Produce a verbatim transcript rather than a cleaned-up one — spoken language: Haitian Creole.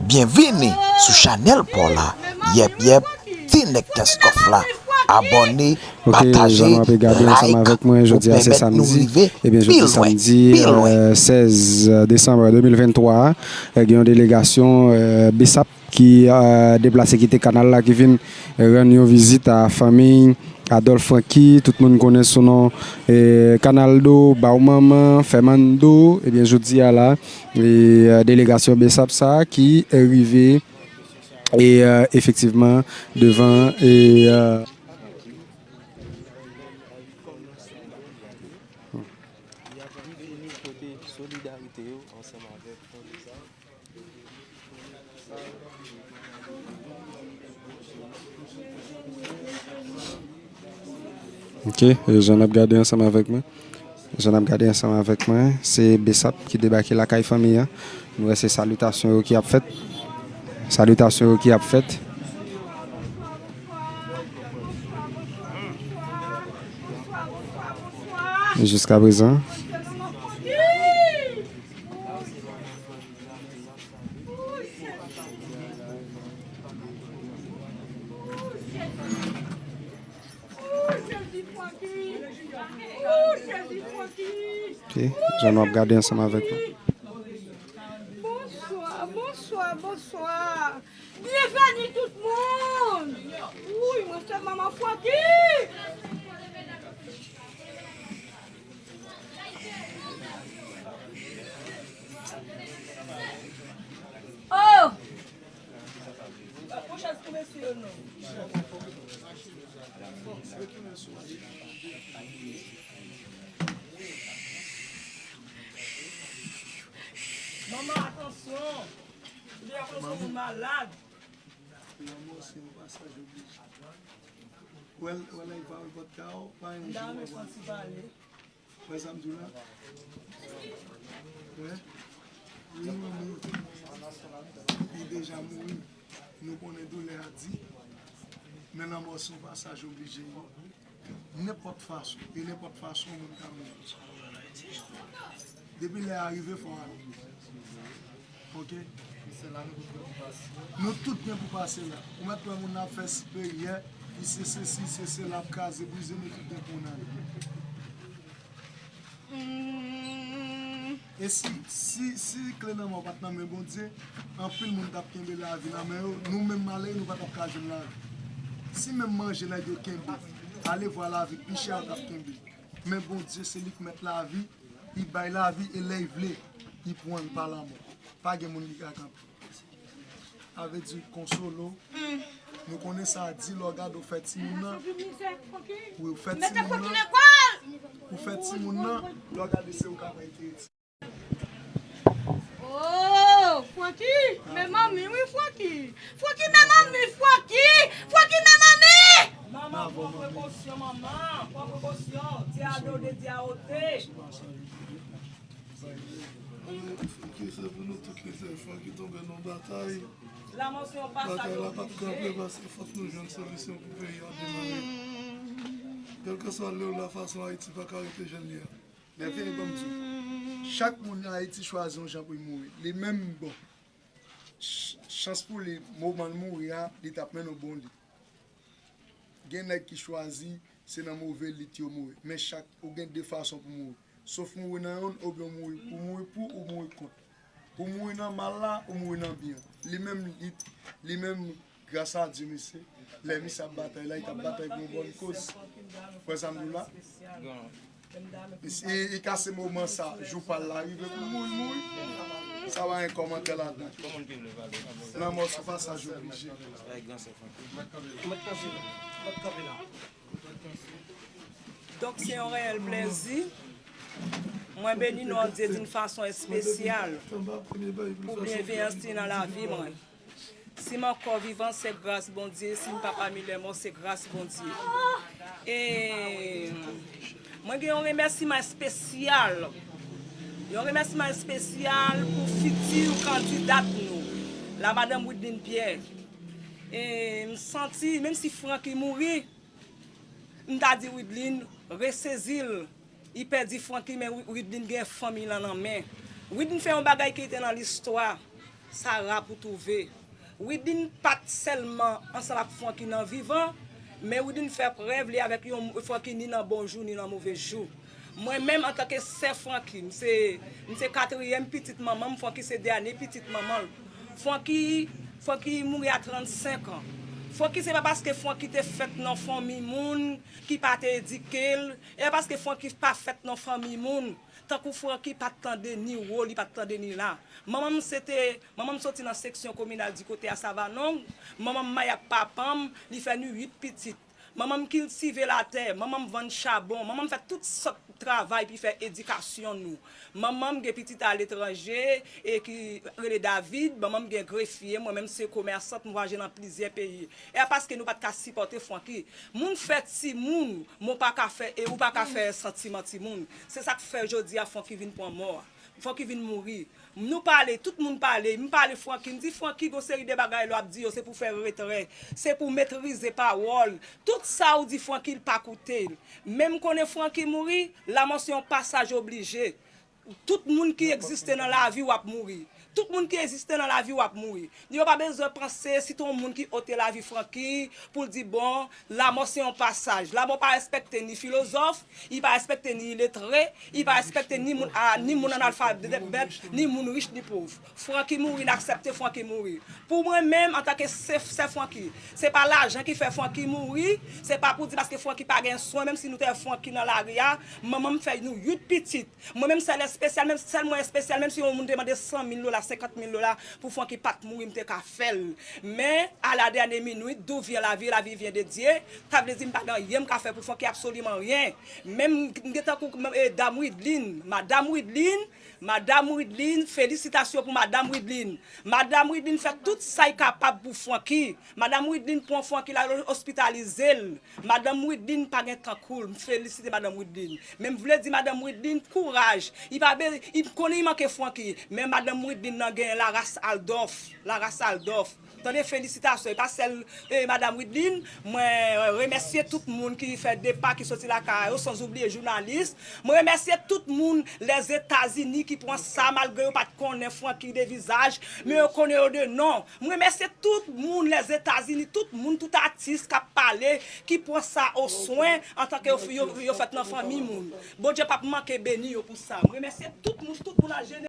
Byenvini sou chanèl pa w la. Yèp, yèp, ti nèg Kenskòf la. Abòne, pataje, like, pou pèmèt nou rive pi lwen. Ok, jan nou ap gade ansanm avèk mwen, jodi a se samdi. Ebyen, jodi samdi, euh, sèz desanm de mil venntwa a, euh, gen yon delegasyon, euh, BSAP ki, euh, deplase kite kanal la, ki vin rann yon vizit a fanmi Adolphe Francky, tout moun konnen sou non, eh, Kanaldo, Bawmanman, Fernando. Ebyen, jodi a la, e, euh, delegasyon BSAP sa a ki, euh, rive, e, euh, efektivman, devan, e, euh, Ok, e jan n ap gade ansanm avèk mwen. Jan n ap gade ansanm avèk mwen, se BSAP ki debake lakay fanmi an. Nou wè se salitasyon yo ki ap fèt. Salitasyon yo ki ap fèt. Jiska prezan. Ok, jan nou ap gade ansanm avèk nou. Bonswa, bonswa, bonswa. Byenveni tout moun. Wi, mwen se manman Francky. Oh! Pran chèz pou mesye yo non. Manman, atansyon. Ou deja konnen se yon moun malad. Lanmò se yon pasaj oblije. Wè l, wè l, li pa wè vòt ka w, pa yon jou w ap wè. Wè sa m di w la? Wè? Li mouri. Li deja mouri. Nou konnen doulè a di. Men lanmò se yon pasaj oblije. Nenpòt fason, e nenpòt fason moun ka mouri. Depi lè a rive, fò w ale. Ok? Nou tout gen pou pase la. Ou mèt wè moun nan ap fè siperyè, li se sesi, se sela, ap kraze, brize, nou tout gen pou n ale. E si, si, si kle nan men w pa t nan men Bondye, anpil moun t ap kenbe lavi nan men yo, nou menm malere, nou pa t ap ka jwenn lavi. Si menm manje nèg yo kenbe, alevwa lavi pi chè yo t ap kenbe. Men Bondye, se li k mèt lavi, li bay lavi, e lè l vle, li pran l pa lanmò. Pa gen moun ki ka kanpe. Sa vle di konsolo. Nou konnen sa di lè w gade w fè timoun nan. Wi, ou fè timoun nan. Ou fè timoun nan, lè w gade se ou k ap rete. Oh, Francky, men manmi, wi, Francky. Francky, men manmi, Francky. Francky, men manmi. Manman, pran prekosyon, manman. Pran prekosyon. Di a do de, di a ote. Francky, se pou nou tout li te. Francky tonbe nan batay. Batay la p ap kanpe, paske fòk nou jwenn solisyon pou peyi a demare. Kèlkeswa lè ou la fason Ayiti pa ka rete jan l ye a. Men vini ban m di w. Chak moun nan Ayiti chwazi yon jan pou l mouri. Li menm, bon, ch-, chans pou li, moman l mouri a, li t ap mennen w bon li. Gen nèg ki chwazi, se nan move lit yo mouri. Men chak, ou gen de fason pou mouri. Sof mouri nan yonn, oubyen ou mouri, ou mouri pou, ou mouri kont. Ou mouri nan mal la, ou mouri nan byen. Li menm, li, li menm, gras a Dye, mesye, lè misye ap batay la, li t ap batay pou yon bòn koz. Wè sa m di w la? E si, e, e ka se moman sa, jou pa l la rive pou l mouri, mouri. Sa pa gen kòmantè ladan. Lanmò se pasaj oblije. Donk, se yon reyèl plèzi. Mwen beni non a Dye d'une façon spéciale pou byenveyans li nan lavi mwen. Si m ankò vivan, se gras Bondye. Si m pa pami lèmò, se gras Bondye. E mwen gen yon remèsiman espesyal. Yon remèsiman espesyal pou fiti kandida nou, la madanm Wideline Pierre. E m santi, menm si Francky mouri, m ta di Wideline, resezi l. Li pèdi Francky, men Wi-, Wideline gen fanmi l nan men. Wideline fè yon bagay ki rete nan listwa. Sa ra pou twouve. Widin pa t sèlman ansanm ak Francky nan vivan, men Widin fè prèv li avèk yon Francky ni nan bon jou ni nan move jou. Mwen menm antanke sè Francky, m se, m se katriyèm pitit manman m, Francky se dènye pitit manman l. Francky, Francky mouri a trannsenk an. Francky se pa paske Francky te fèt nan fanmi moun ki pa te edike l, e pa paske Francky pa fèt nan fanmi moun. Tankou Francky pa t tande ni wo, li pa t tande ni la. Manman m se te, manman m soti nan seksyon kominal di kote a Savanong. Manman m maye ak papa m, li fè nou uit pitit. Manman m kiltive latè, manman m vann chabon, manman m fè tout sòt travay pou fè edikasyon nou. Manman m gen pitit aletranje e ki rele David, manman m gen grefye, mwen menm se komèsant, m vwayaje nan plizyè peyi. E a paske nou pa t ka sipòte Francky. Moun fè timoun, men w pa ka fè, e ou pa ka fè santiman timoun. Se sa k fè jodi a Francky vin pran mò a. Francky vin mouri. Nou pale, tout moun pale, m pale Francky, m di Francky gon seri de bagay lè w ap di yo, se pou fè retrè, se pou metrize pawòl. Tout sa ou di Francky, l pa koute l. Men m konnen Francky mouri, lanmò se yon pasaj oblije. Tout moun ki egziste nan lavi w ap mouri. Tout moun ki egziste nan lavi w ap mouri. Yo pa bezwen panse si te yon moun ki ote lavi Francky pou l di bon, lanmò se yon pasaj. Lanmò pa respekte ni filozòf, li pa respekte ni iletre, li pa respekte ni moun, a, ni moun analfabèt, ni moun rich, ni pòv. Francky mouri, n aksepte Francky mouri. Pou mwen menm, antanke sè, sè Francky, se pa lajan ki fè Francky mouri, se pa pou di paske Francky pa gen swen, menm si nou te wè Francky nan lari a, manman m fè nou uit pitit. Mwen menm sèl espesyal, menm sèl mwen espesyal, menm si yon moun te mande san mil dola, senkant mil dola pou Francky pa t mouri, m te ka fè l. Men, à la dernière minute, d'où vient la vie, la vie vient de Dieu. Sa vle di m pa gen anyen m ka fè pou Francky, absoliman ryen. Menm m gen tankou, e, dam Widline, madanm Widline, madanm Widline, felisitasyon pou madanm Widline. Madanm Widline fè tout sa l kapab pou Francky. Madanm Widline pran Francky, l al ospitalize l. Madanm Widline pa gen tankou l. M felisite madanm Widline. Men m vle di madanm Widline kouraj. Li pa be, li konnen li manke Francky. Men madanm Widline nan gen laras Aldòf. Laras Aldòf. Tande, felisitasyon. E pa sèl, e, madanm Widline. Mwen, e, remèsye tout moun ki fè depa, ki soti lakay yo, sans oublier jounalis. Mwen remèsye tout moun Lèzetazini ki pran sa, malgre yo pa t konnen Francky de vizaj, men yo konnen yo de non. Mwen remèsye tout moun Lèzetazini, tout moun, tout atis k ap pale, ki pran sa o swen antanke yo, yo, yo fèt nan fanmi moun. Bondye p ap manke beni yo pou sa. Mwen remèsye tout moun, tout moun an jeneral.